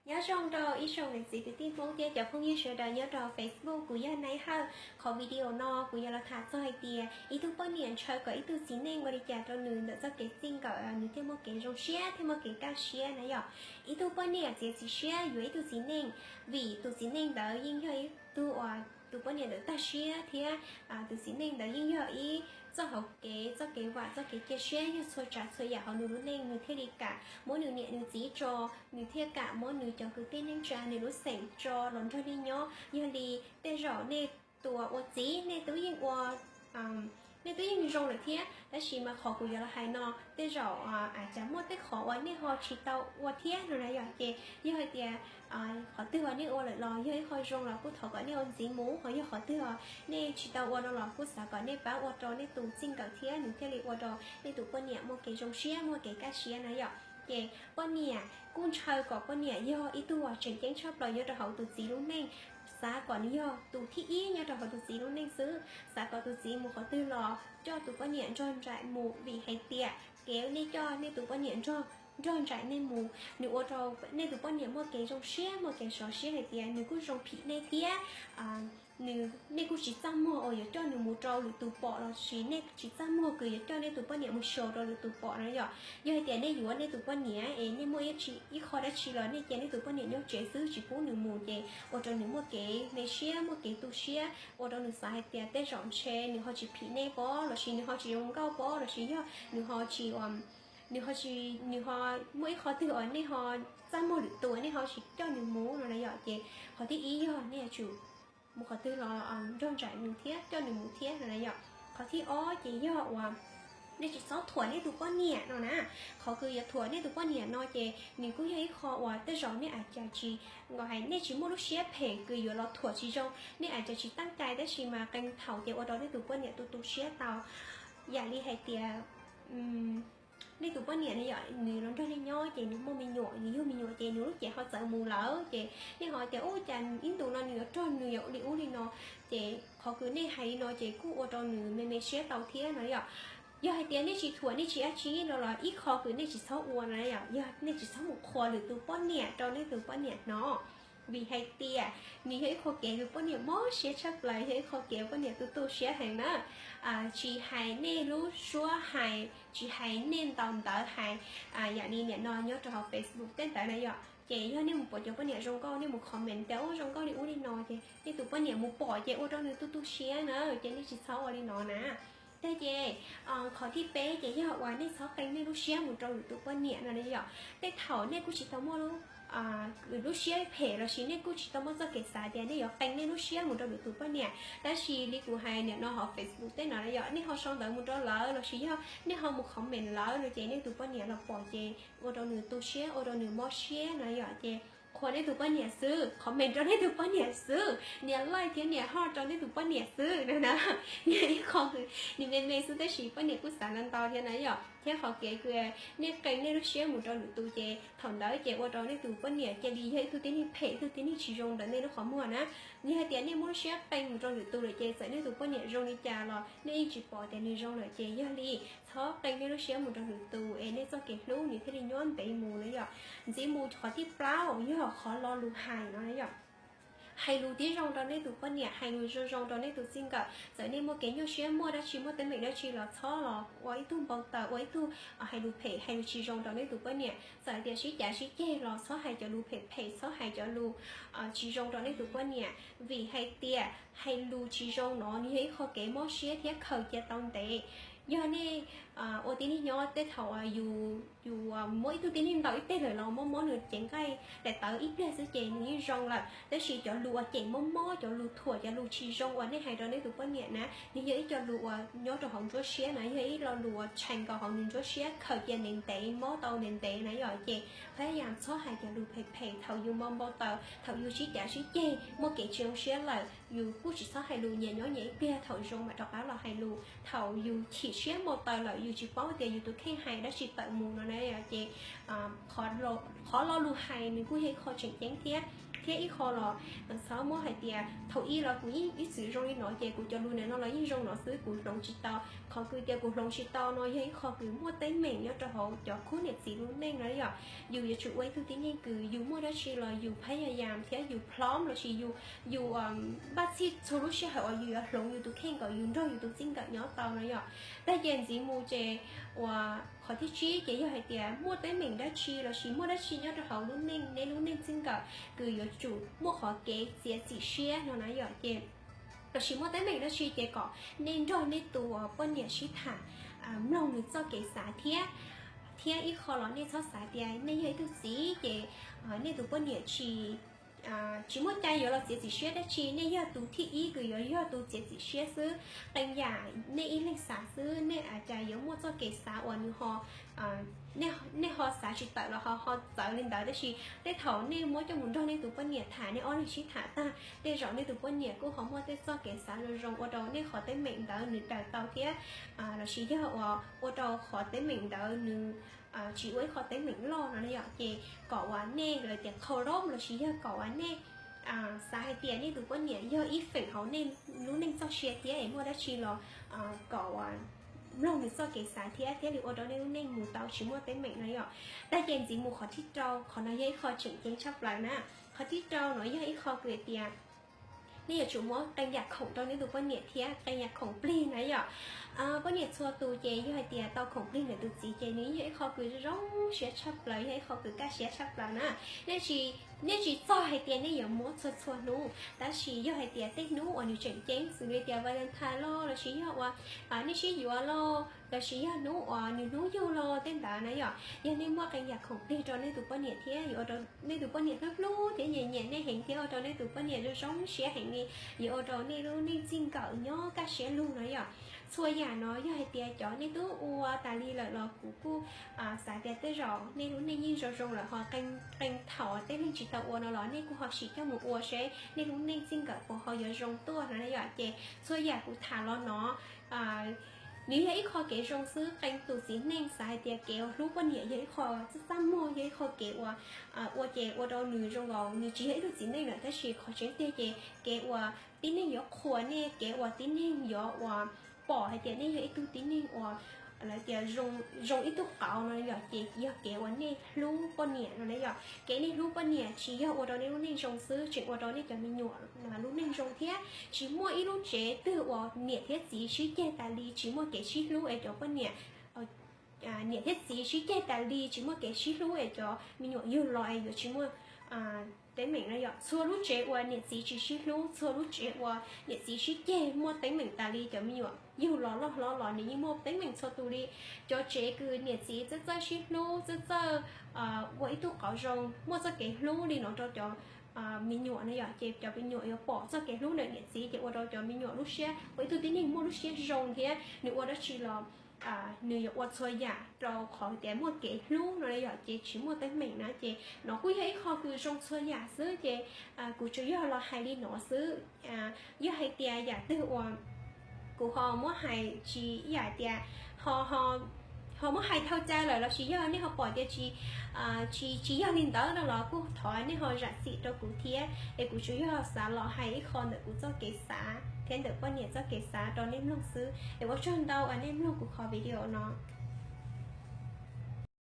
Nyob zoo rau ib tsoom niam txiv kwv tij Hmoob thiab cov phooj ywg sawv daws nyob rau Facebook, kuv yog Nai Hawj. Qhov video no kuv yuav los tham txog hais tias ib tug poj niam ntshaw kom ib tug txiv neej ua li cas rau nws ntawm txoj kev txij nkawm nws thiaj muaj kev zoo siab thiaj muaj kev kaj siab na yom. Ib tug poj niam txiav txim siab yuav ib tug txiv neej, vim tus txiv neej ntawd yeej yog ib tug uas tus poj niam ntawd tag siab thiab tus txiv neej ntawd yeej yog ib txoj hauv kev, txoj kev vam, txoj kev cia siab, yog txhua tsav txhua yam hauv nws lub neej nws thiaj li kam muab nws niam nws txiv tso, nws thiaj kam muab nws cov kwv tij neej tsa nws lub xeem tso los nrog nej nyob. Yog li tej zaum nej tus ua txiv nej twb yeej ua nej twb yeej zoo lawm thiab, tab sis mas qhov kuv yuav los hais no tej zaum aws cas muaj tej qhov uas nej ho tsis tau ua thiab no na yom. Ces yog hais tias qhov twg uas nej ua lawm los yog ib qho zoo los kuj thov kom nej ua ntxiv mus, ho yog qhov twg nej tsis tau ua no los kuj xav kom nej pab ua rau nej tus txij nkawm thiab nws thiaj li ua rau nej tus poj niam muaj kev zoo siab muaj kev kaj siab na yom. Ces poj niam kuj ntshaw kom poj niam yog ib tug uas tseem ceeb tshaj plaws nyob rau hauv tus txiv lub neej, xav kom nws yog tus thib ib nyob rau hauv tus txiv lub neej xwb, xav kom tus txiv mus qhov twg los coj tus poj niam nrog nraim mus, vim hais tias kev nej coj nej tus poj niam nrog nrog nraim nej mus, nws ua rau nej tus poj niam muaj kev zoo siab muaj kev sov siab hais tias nws kuj zoo phim nej thiab nws, nej kuj tsis txaj muag uas yuav coj nws mus rau lwm tus pom lossis nej tsis txaj muag kws yuav coj nej tus poj niam mus xyaum rau lwm tus pom na yom. Yog hais tias nej yuav nej tus poj niam es nej muaj ib qho dab tsi los nej cia nej tus poj niam nyob tsev xwb tsis pub nws mus ces ua rau nws muaj kev me siab muaj kev tu siab, ua rau nws xav hais tias tej zaum ntshe nws ho tsis phim nej pob lossis nws ho tsis zoo nkauj pob lossis yog nws ho tsis nws ho tsis, nws ho muaj ib qho twg uas nej ho txaj muag lwm tus nej ho tsis coj nws mus no na yom. Ces qhov thib ib yog nej yuav tsum mus qhov twg los nrog nraim nws thiab coj nws mus thiab no na yom. Qhov thib ob ces yog uas nej tsis txhob thuam nej tus poj niam no na. Qhov kws yuav thuam nej tus poj niam no ces nws kuj yog ib qho uas tej zaum nej aws cas tsis, nkaus hais nej tsis muaj lub siab phem kws yuav los thuam tsis zoo, nej aws cas tsis teeb cai tab sis mas qee thaum ces ua rau nej tus poj niam tu tu siab tau. Yam li hais tias nej tus poj niam ne yom, nws los nrog nej nyob ces nws muaj me nyuam, nws yug me nyuam ces nws lub cev ho txawv mus lawm ces nej ho tias ub cas ib ntus no nws yuav rog nws yuav li ub li no, ces qhov kws nej hais li no ces kuj ua rau nws me me siab tau thiab no yom. Yog hais tias nej tsis thuam nej tsis dab tsi no los ib qho kws nej tsis txhob ua no yom, yog nej tsis txhob mus qhuas lwm tus poj niam rau nej tus poj niam hnov. Vim hais tias nws yog ib qho kev kws poj niam mob siab tshaj plaws, yog ib qho kev poj niam tu tu siab heev na. Tsis hais nej lub suab hais, tsis hais nej ntaus ntawv hais, yam li niam no nyob rau hauv Facebook tej ntawd na yom, ces yog nej mus pom cov poj niam zoo nkauj nej mus comment tias ub zoo nkauj li ub li no ces nej tus poj niam mus pom ces ua rau nws tu tu siab na, ces nej tsis txhob ua li no na. Tag ces qhov thib peb ces yog uas nej txhob qee nej lub siab mus rau lwm tus poj niam no na yom. Tej thaum nej kuj tsis tau muaj lub siab phem lossis nej kuj tsis tau muaj txoj kev xav tias nej yuav qee nej lub siab mus rau lwm tus poj niam, tab sis li kuv hais niam no hauv Facebook tej no na yom, nej ho sau ntawv mus rau lawv lossis yog nej ho mus comment lawv no ces nej tus poj niam los pom ces ua rau nws tu siab ua rau nws mob siab no yom. Ces qhuas nej tus poj niam xwb, comment rau nej tus poj niam xwb, nias like thiab nias heart rau nej tus poj niam xwb no na. Yog ib qho nws me me xwb tab sis poj niam kuj xav ntau ntau thiab na yom. Thiab qhov kev kws nej qee nej lub siab mus rau lwm tus ces thaum ntawd ces ua rau nej tus poj niam cia li yog ib tug tib neeg phem, ib tug tib neeg tsis zoo ntawm nej lub qhov muag na. Yog hais tias nej muaj lub siab qee mus rau lwm tus lawm ces txawm nej tus poj niam zoo li cas los nej yeej tsis pom tias nws zoo lawm ces yog li txhob qee nej lub siab mus rau lwm tus es nej txoj kev hlub nws thiaj li nyob ntev mus na yom. Ntxiv mus qhov thib plaub yog qhov lo lus hais no na yom. Hais lus tib zoo rau nej tus poj niam, hais lus zoo zoo rau nej tus txij nkawm. Txawm nej muaj kev nyuaj siab muaj dab tsi muaj teeb meem dab tsi los txhob los ua ib tug npau taws, ua ib tug hais lus phem hais lus tsis zoo rau nej tus poj niam. Txawm tias sib cav sib ceg los txhob hais cov lus phem phem, txhob hais cov lus tsis zoo rau nej tus poj niam, vim hais tias hais lus tsis zoo no nws yog ib qho kev mob siab thiab khaws cia tau ntev. Yog nej ua tib neeg nyob tej thaum yus, yus muab ib tug tib neeg ntaus ib teg lawm los mob mob nws cev nqaij daim tawv ib pliag xwb ces nws yeej zoo lawm, tab sis cov lus uas cem mob mob, cov lus thuam, cov lus tsis zoo uas nej hais rau nej tus poj niam na, nws yog ib co lus uas nyob rau hauv nruab siab na, yog ib lo lus uas tshee nkaus hauv nws nruab siab khaws cia ntev ntev, mob tau ntev ntev na yom. Ces pab yam txhob hais cov lus phem phem thaum yus npau npau taws, thaum yus sib cav sib ceg muaj kev tsis zoo siab lawm, yus kuj tsis txhob hais lus, nyias nyob nyias ib pliag, thaum zoo mam rov qab los hais lus. Thaum yus chim siab npau taws lawm yus tsis paub tias yus tus kheej hais dab tsi tawm mus no na yom. Ces qhov lo lus hais nws kuj yog ib qho tseem ceeb thiab. Thiab ib qho los txhob muab hais tias thaum ub los kuv yeej ib txwm zoo li no ces kuv cov lus ntawm no los yeej zoo no xwb, kuv hloov tsis tau. Qhov kws tias kuv hloov tsis tau no yog ib qho kws muaj teeb meem nyob rau hauv cov khub niam txiv lub neej no yom. Yus yuav tsum ua ib tug tib neeg kws yus muaj dab tsi los yus phab yas yas thiab yus plom lossis yus, yus npaj txhij txhua lub sij hawm uas yus yuav hloov yus tus kheej kom yus nrog yus tus txij nkawm nyob tau no yom. Tag ces ntxiv mus ces uas qhov thib tsib ces yog hais tias muaj teeb meem dab tsi lossis muaj dab tsi nyob rau hauv lub neej, neb lub neej txij nkawm kws yuav tsum muaj qhov kev txiav txim siab no na yom. Ces lossis muaj teeb meem dab tsi ces kom nej nrog nej tus poj niam sib tham, mloog nws txoj kev xav thiab, thiab ib qho los nej txhob xav tias nej yog ib tug txiv ces nej tus poj niam tsis tsis muaj cai yuav los txiav txim siab dab tsi, nej yog tus thib ib kws yuav yog tus txiav txim siab xwb. Qee yam nej ib leeg xav xwb, nej cas yuav muaj txoj kev xav uas nws ho, nej ho xav tsis tawm los ho ho txawv li ntawd, tab sis tej thaum nej muab coj mus nrog nej tus poj niam tham, nej ob leeg sib tham tag, tej zaum nej tus poj niam kuj ho muaj tej txoj kev xav zoo zoo ua rau nej qhov teeb meem ntawd nws daws tau thiab, lossis yog uas ua rau qhov teeb meem ntawd nws tsis ua ib qho teeb meem loj no yom. Ces kom uas nej lawv tias qhau rob lossis yog kom uas nej xav hais tias nej tus poj niam yog ib feem hauv nej lub neej txoj sia thiab es muaj dab tsi los kom uas mloog nws txoj kev xav thiab thiaj li ua rau nej lub neej mus tau tsis muaj teeb meem no yom. Tag ces ntxiv mus qhov thib rau, qhov no yog ib qho tseem ceeb tshaj plaws na. Qhov thib rau no yog ib qho kws tias nej yuav tsum muab qee yam khoom rau nej tus poj niam thiab qee yam khoom plig na yom. Poj niam txhua tus ces yog hais tias tau khoom plig ntawm tus txiv ces nws yog ib qho kws zoo siab tshaj plaws, yog ib qho kws kaj siab tshaj plaws na. Nej tsis txog hais tias nej yuav muab txhua txhua hnub, tab sis yog hais tias tej hnub uas nws tseem ceeb xws li tias Valentine los lossis yog uas nej sib yuav los lossis yog hnub uas nws hnub yug los tej ntawd na yom, yog nej muaj qee yam khoom plig rau nej tus poj niam thiab yuav ua rau nej tus poj niam hlub hlub thiab nyiam nyiam nej heev thiab ua rau nej tus poj niam zoo zoo siab heev li, yuav ua rau nej lub neej txij nkawm nyob kaj siab lug no yom. Txhua yam no yog hais tias cov nej twb ua tas li lawm los kuv kuj xav tias tej zaum nej lub neej yeej zoo zoo lawm ho qee thaum tej neeg tsis tau ua no los nej kuj ho sim coj mus ua seb nej lub neej txij nkawm puas ho yuav zoo tuaj no yom. Ces txhua yam kuv tham los no nws yog ib qho kev zoo xwb. Qee tus txiv neej xav hais tias kev uas hlub poj niam yog ib qho txaj txaj muag, yog ib qho kev uas ua ces ua rau nws zoo nkaus nws tsis yog ib tug txiv neej lawm, tab sis qhov tseeb tiag ces kev uas tib neeg yuav qhuas nej, kev uas tib neeg yuav uas pom hais tias nej yog ib tug tib neeg uas lawv tias zoo ib tug qauv no yom, ces yog kev uas nej hlub poj niam no na yom. Kev nej hlub poj niam tsis yog ua rau nej lub neej zoo xwb, tseem ua rau nej cov me nyuam lub neej zoo thiab. Tsis muaj ib lub tsev twg uas niam thiab txiv sib ceg tas li tsis muaj kev sib hlub es cov poj niam, niam thiab txiv sib ceg tas li tsis muaj kev sib hlub es cov me nyuam yug los es yuav tsis muaj teeb meem no yom. Txhua lub tsev uas niam txiv tsis sib hlub, txhua lub tsev uas niam txiv sib ceg muaj teeb meem tas li cov me nyuam yug los loj hlob los nws yeej muaj teeb meem txhua tus li. Cov tsev kws niam txiv txawj txawj sib hlub, txawj txawj ua ib tug qauv zoo, muaj txoj kev hlub li no rau cov me nyuam no yom, ces cov me nyuam yuav pom txoj kev hlub ntawm niam txiv ces ua rau cov me nyuam lub siab ua ib tug tib neeg muaj lub siab zoo thiab nws ua dab tsi los nws yuav ua txhua yam rau qhov tias muaj kev hlub no yom, ces tsis muaj teeb meem na. Ces no kuj yog ib qho kws zoo txhua yam xwb, ces kuv tsuas yog los hais li no xwb. Yog hais tias yam twg uas kuv ho muab hais tsis yam tias ho muab hais dhau cai lawm lossis yog nej ho pom tias tsis, tsis, tsis yog li ntawd no los kuj thov nej ho zam txim rau kuv thiab, es kuv tsuas yog xav los hais ib qho ntawm kuv txoj kev xav thiab ntawm poj niam txoj kev xav rau nej mloog xwb. Es ua tsaug ntau uas nej mloog kuv qhov video no.